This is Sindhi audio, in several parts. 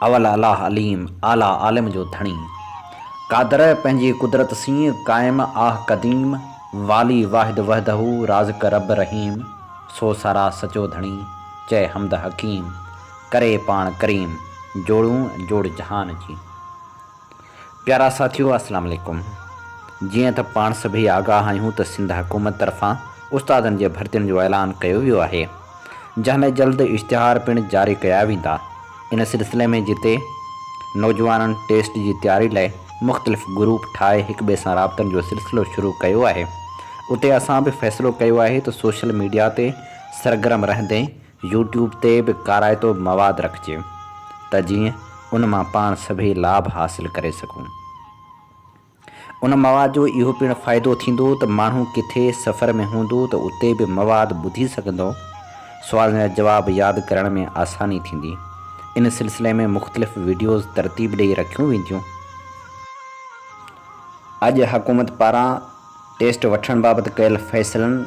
اول الله عليم، اعليٰ عالم جو ڌڻي. قادر پنهنجي قدرت سين، قائم آه قديم، والي واحد وحده، رازق رب رحيم، سو سارا سچو ڌڻي، چئه حمد حڪيم، ڪري پاڻ ڪريم، جوڙون جوڙ جهان جي. پيارا ساٿيو اسلام عليڪم جيئن ته پاڻ سڀئي آگاهه آهيون ته سنڌ حڪومت طرفان استادن جي ڀرتين جو اعلان ڪيو ويو آهي جنهن لاء جلد اشتهار پڻ جاري ڪيا ويندا ان سلسلي ۾ جتي نوجوانن ٽيسٽ جي تياري لاء مختلف گروپ ٺاهي هڪ ٻئي سان رابطن جو سلسلو شروع ڪيو آهي اتي اسان به فيصلو ڪيو آهي ته سوشل ميڊيا تي سرگرم رهندي يوٽيوب تي به ڪارائتو مواد رکجي ته جيئن ان مان پاڻ سڀئي لاڀ حاصل ڪري سگهون. ان مواد جو اهو پڻ فائدو ٿيندو ته ماڻهو ڪٿي سفر ۾ هوندو ته اتي به مواد ٻڌي سگهندو، سوالن جا جواب ياد ڪرڻ ۾ آساني ٿيندي. ان سلسلي ۾ مختلف وڊيوز ترتيب ڏئي رکيون وينديون. اڄ حڪومت پاران ٽيسٽ وٺڻ بابت ڪيل فيصلن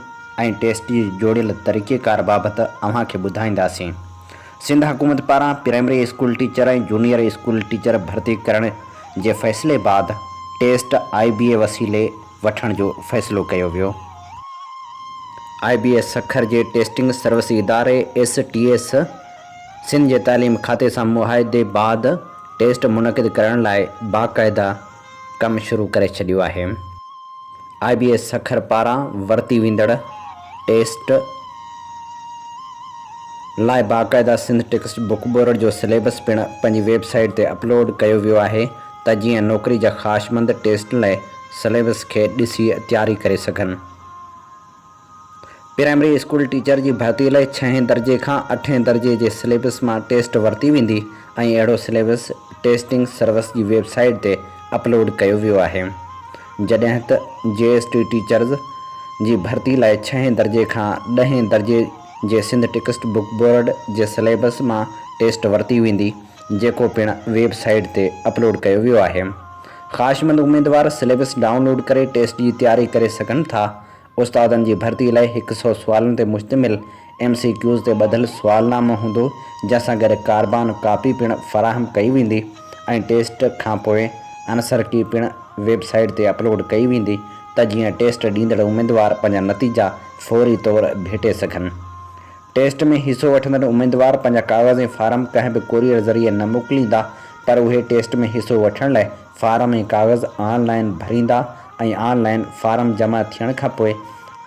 ۽ ٽيسٽ جي جوڙيل طريقيڪار بابت اوهان کي ٻڌائينداسين. سنڌ حڪومت پاران primary school teacher ۽ junior school teacher ڀرتي ڪرڻ جي فيصلي بعد ٽيسٽ آء بي اي وسيلي وٺڻ جو فيصلو ڪيو ويو. آء بي اي سکر جي ٽيسٽنگ سروس اداري، ايس ٽي ايس، سنڌ جي تعليم کاتي سان معاهدي بعد ٽيسٽ منعقد ڪرڻ لاء باقاعده ڪم شروع ڪري ڇڏيو آهي. آء بي ايس سکر پاران ورتي ويندڙ ٽيسٽ لاء باقاعده سنڌ ٽيڪسٽ بڪ بورڊ جو سليبس پڻ پنهنجي ويب سائيٽ تي اپلوڊ ڪيو ويو آهي ته جيئن نوڪري جا خواهشمند ٽيسٽ لاء سليبس کي ڏسي تياري ڪري سگهن. پرائمري اسڪول ٽيچر جي ڀرتي لاء ڇهين درجي کان اٺين درجي جي سليبس مان ٽيسٽ ورتي ويندي ۽ اهڙو سليبس ٽيسٽنگ سروس جي ويب سائيٽ تي اپلوڊ ڪيو ويو آهي جڏهن ته جي ايس ٽي ٽيچرز جي ڀرتي لاء ڇهين درجي کان ڏهين درجي جي سنڌ ٽيڪسٽ بڪ بورڊ جي سليبس مان ٽيسٽ ورتي ويندي جيڪو پڻ ويب سائيٽ تي اپلوڊ ڪيو ويو آهي خواهشمند اميدوار سليبس ڊائونلوڊ ڪري ٽيسٽ جي تياري ڪري سگهن ٿا. استادن جي ڀرتي لاء هڪ سئو سوالن تي مشتمل ايم سي ڪيوز تي ٻڌل سوالنامو هوندو، جنهن سان گڏ ڪاربان ڪاپي پڻ فراهم ڪئي ويندي ۽ ٽيسٽ کانپوء آنسر ڪي پڻ ويب سائيٽ تي اپلوڊ ڪئي ويندي ته جيئن ٽيسٽ ڏيندڙ اميدوار پنهنجا نتيجا فوري طور ڀيٽي سگهن. ٽيسٽ ۾ حصو وٺندڙ اميدوار پنهنجا ڪاغذ ۽ فارم ڪنهن به ڪوريئر ذريعي نه موڪليندا پر اهي ٽيسٽ ۾ حصو وٺڻ لاء فارم ۽ ڪاغذ آن لائين ڀريندا ۽ آن لائين فارم جمع ٿيڻ کانپوء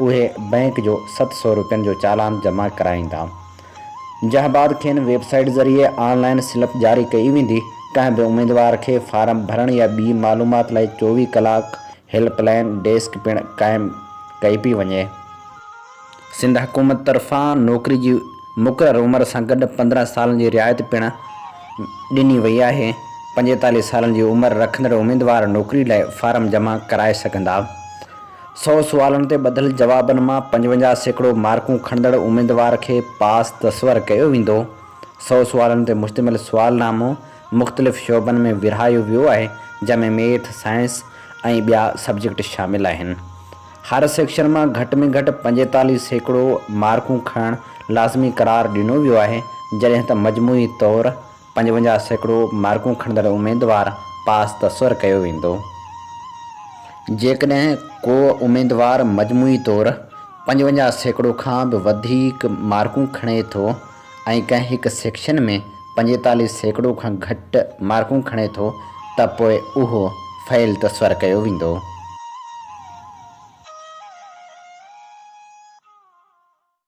اهي بئنڪ جو 700 روپين جو چالان جمع ڪرائيندا جنهن بعد کين ويب سائيٽ ذريعي آن لائين سلپ جاري ڪئي ويندي ڪنهن به اميدوار کي فارم ڀرڻ يا ٻي معلومات لاء 24 ڪلاڪ هيلپ لائين ڊيسڪ پڻ قائم ڪئي پئي وڃي. سنڌ حڪومت طرفان نوڪري جي مقرر عمر سان گڏ 15 سالن جي رعايت پڻ ڏني وئي آهي، 45 سالن جي عمر رکندڙ اميدوار نوڪري لاء فارم جمع ڪرائي سگهندا. سئو سوالن تي ٻڌل جوابن مان 55% مارڪون کڻندڙ اميدوار کي پاس تصور ڪيو ويندو. سئو سوالن تي مشتمل سوالنامو مختلف شعبن ۾ ورهايو ويو آهي، جنهن ۾ ميٿ، سائنس ۽ ٻيا سبجيڪٽ شامل آهن. هر سيڪشن مان گهٽ ۾ گهٽ 45% مارڪون کڻڻ لازمي قرار ڏنو ويو آهي، جڏهن ته مجموعي طور 55% مارڪون کڻندڙ اميدوار پاس تصور ڪيو ويندو. جيڪڏهن ڪو اميدوار مجموعي طور 55% کان به وڌيڪ مارڪون کڻي ٿو ۽ ڪنهن هڪ سيڪشن ۾ 45% کان گهٽ مارڪون کڻي ٿو ته پوء اهو فيل تصور ڪيو ويندو.